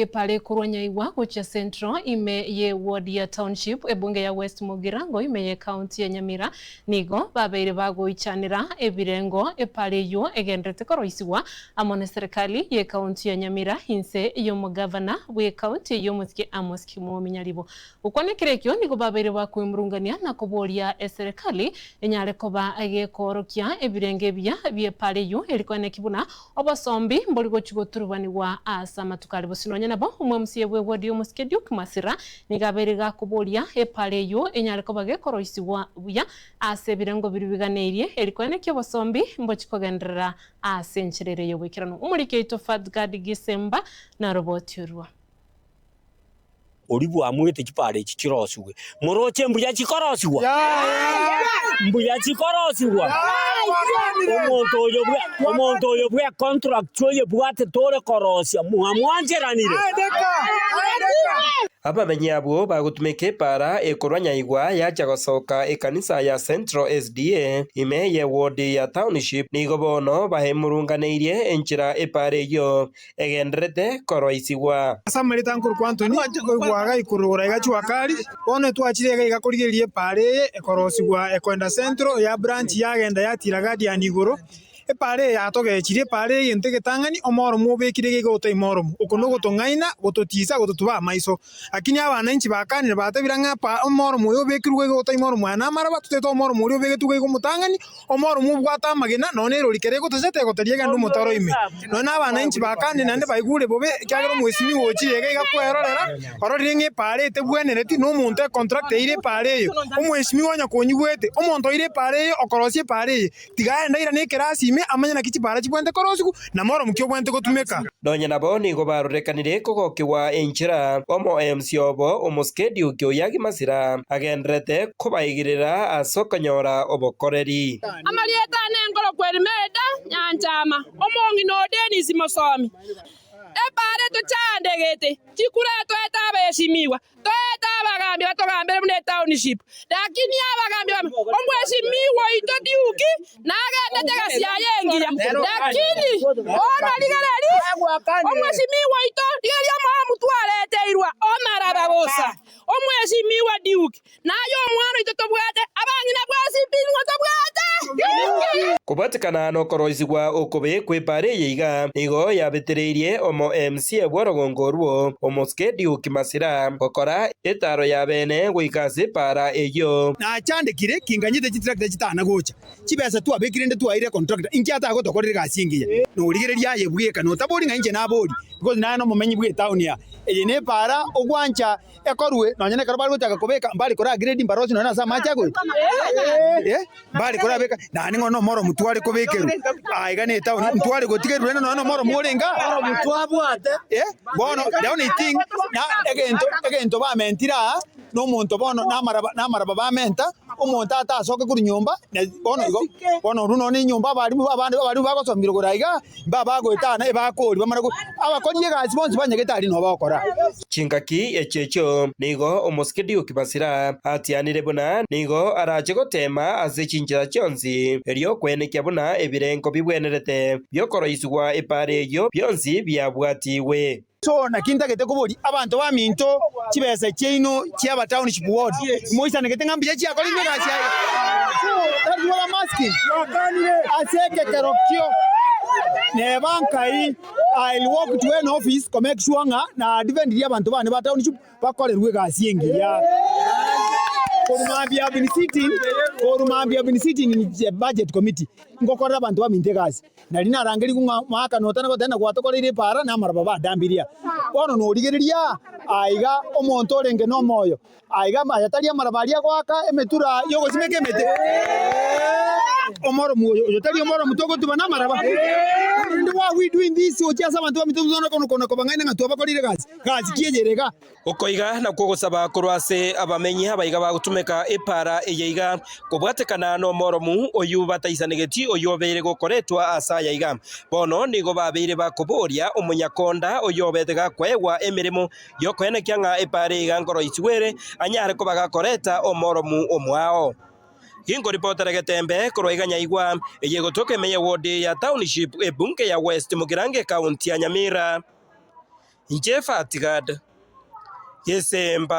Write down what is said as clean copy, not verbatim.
Epare korwa Nyaigwa gochia Central ime ye ward ya Township ebunge ya West Mugirango ime ye county ya Nyamira nigo babeire bagoichanera ebirengo epare eyio egenderete koroisigwa amo ne serikali ye county ya Nyamira inse yomogavana bwe county eyio omosike Amos Kimwomi Nyaribo. Gokwana ekero ekio nigo babeire bakwemurungania na koboria eserekari enyare koba gekoorokia ebirengo ebiya bi'epara eyio erikoeneki buna obosombi mbori gochia goturubanigwa ase amatuko are bosio. Nonya nabo, omwemusia bw'ewodi y'omosike Duke Masira nigo abeire gakoboria epara eyio enyare koba gekoroisigwa buya ase ebirengo biria biganeirie erikoeneki obosombi mbochie kogenderera ase enchera ere y'oboikeranu. Omoriki oito Fadgard Gisemba naroboti orwo. Oria bwamuete chipara echi chirosigwe. Moroche mbuya chikorosigwa? Mbuya chikorosigwa? Omonto oyo bwe omonto oyo bwe contract oyebwatete ore korosia mwamwancheranire? Abamenyi abwo bagotumeka epaara ekorwa Nyaigwa yacha gosoka ekanisa ya Central SDA ime ye ward ya Township nigo bono bahemurunganeirie enchera epaara eyio egendererete koroisigwa. Ase amareta nkorokwa Anthony, nkoigwa iga ikorogora iga Chwakari, bono twachire iga iga korigereria epaara eye ekorosigwa ekoenda Central ya branch yagenda yatira Guardian igoro, epaara eye yatogechirie, epaara eye egento egetang'ani omoromo obekire iga iga otoima oromo, oko nogotong'aina, gototisa, gototuba amaiso. Lakini abananchi bakanire bagatebire ng'a epa omoromo oyo obekirwe iga iga otoima oromo aya namaraba, totete omoromo oria obegetwe iga iga omotang'ani, Omoro mobwate amagena, nonya nerori kera egotachete egoteria egende omotaro ime. Nonya nabananchi bakanire naende baigure bobe, ekiagera omwesimigwa ochire iga iga kwerorera, ororire ng'a epaara etebwenereti, na omonto econtract eire epaara eyo. Omwesimigwa onye konyigwete, omonto oire epaara eye, okorosia epaara eye, tiga aende airane ekerasi ime, amanye naki chipaara chibwenerete korosigwa, na moromo ki obwenerete gotumeka. Nonya nabo nigo barorekanire kogokigwa enchera omoemsi obo Omoskediuki oyio Masira agendererete kobaigirera ase okonyora obokoreri. Amarieta ane nkorokwa Elimeda Nyanchama, omong'ina o Dennis Mosomi. Epaara etochandegete, chikura etoete abaesimigwa, toete abagambi batogambere buna etownship, lakini abagambi bamwe, omwesimigwa oito Duke nagendete egasi yaye engiya, lakini bono rigereria omwesimigwa oito, rigereria omoamu twareteirwe omaraba bosa. Omwesimigwa Duke, na aye omwana oito tobwate, abang'ina bwensi pi nigo tobwate. Kobwatekana nokoroisigwa okobe kw'epaara eye iga, nigo yabetereirie omo MCA bw'orogongo orwo, Omosike Duke Masira, gokora etaaro ya bene goika ase epaara eyio. Nachandekire kinganyete chitractor chitana gocha, chibesa twabekire inde twaeire contractor, inki atagotokorera egasi engiya? Norigereria aye bweka, notabori ng'a inche nabori, because naye nomomenyi bw'etown aa. Eye nepaara ogwancha ekorwe nonya nekero bare gochaka kobeka mbare kora grade mbarosie nonya nase amache agoeta eh, mbare korabeka naende ng'o nomoro motware kobekerwa aiga ne etown ntware gotigerwa rende nonya nomoro morenge aa eh, bono the only thing na egento egento bamentire aa na omonto bono namaraba namaraba bamenta, omonto atasoke korwa nyomba na bono igo bono orwo nonya enyomba abarimu abande abarimu bagosomire igoro aiga. Mbabagoetana ebakori bamare abakori egasi bonsi banyagete aria nigo bagokora. Chingaki echio echio nigo omosike Duke Masira atianire buna nigo arache goteema ase chinchera chionsi erio kwenekia buna ebirengo bibwenerete bi'okoroisigwa epaara eyio bionsi biabwatigwe. So naki ntagete koboria abanto baminto chibesa chiaino chiaba township ward moisanegete ng'a mbuya chiakorirwe egasi aye. So that is what I'm asking. Ase ekekero kio neba nkai I'll walk to any office ko make sure ng'a na defendirie abanto bane ba township bakorerwe egasi engiya. Korwa mambia I've been sitting, korwa mambia I've been sitting in the budget committee ngokorera abanto baminto egasi. Nario narangerigwe ng'a moakane otana goteba ng'a gwatokoreire epaara na amaraba badambirie aa. Bono norigereria aiga omonto orenge nomoyo, aiga aya tari amaraba aria agoaka emetura y'ogosimeka emete. Omoromu oyo, oyo tari omoromu togotuba namaraba. Rende why we doing this gochia ase abanto baminto totana kona kobang'aina ng'a twabakoreire egasi, gasi ki eye ere igaa? Oko iga nakwo ogosaba korwa ase abamenyi abaiga bagotumeka epaara eye iga, kobwatekana nomoromu oyio bataisanegeti oyio obeire gokoretwa ase aya iga. Bono nigo babeire bakoboria omonyakonda oyio obete gakoegwa emeremo y'okoenekia ng'a epaara eye iga nkoroisigwe ere, anyare koba gakoreta omoromu omwao. Ginkoripotera getembe korwa iga Nyaigwa, eye egotoka ime ye ward ya Township, ebunge ya West Mugirango ecounty ya Nyamira. Inche Fatigad, Gesemba.